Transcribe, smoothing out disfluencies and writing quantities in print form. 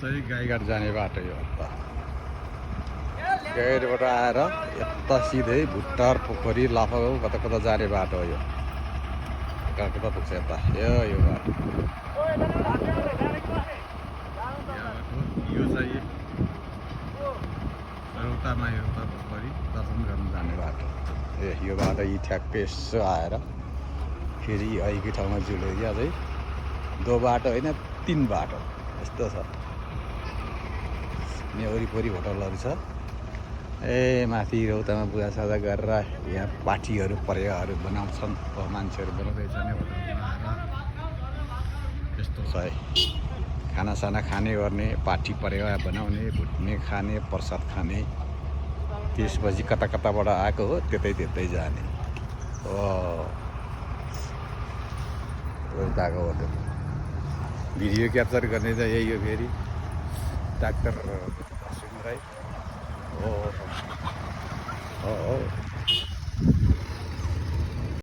चाहिँ गाईघाट जाने बाटो यो त गाईघाटबाट आएर यता सिधै भुट्टार पोखरी लाफागाउँ कता कता जाने बाटो हो यो कता कता पुग्छ यता यो बाटो यो चाहिँ रौतामा एउटा पोखरी दर्शन गर्न जाने बाटो यो बाटो यी ठ्याक्कै यसो आएर फेरि अहिलेको ठाउँमा जुल्यो या चाहिँ 2 बाटो होइन 3 बाटो यस्तो छ यहाँ वरिपरि होटलहरू छ माथि रौतामा पूजासाजा गरेर यहाँ पार्टीहरू परेवाहरू बनाउँछन् मान्छेहरू बनाउँदैछन् होटलमा आएर यस्तो छ है खानासाना खाने गर्ने पार्टी परेवा बनाउने भुट्ने खाने प्रसाद खाने त्यसपछि कता कताबाट आएको हो त्यतै जाने रौताको होटल भिडियो क्याप्चर गर्ने चाहिँ यही हो फेरि डाक्टर सुन राई हो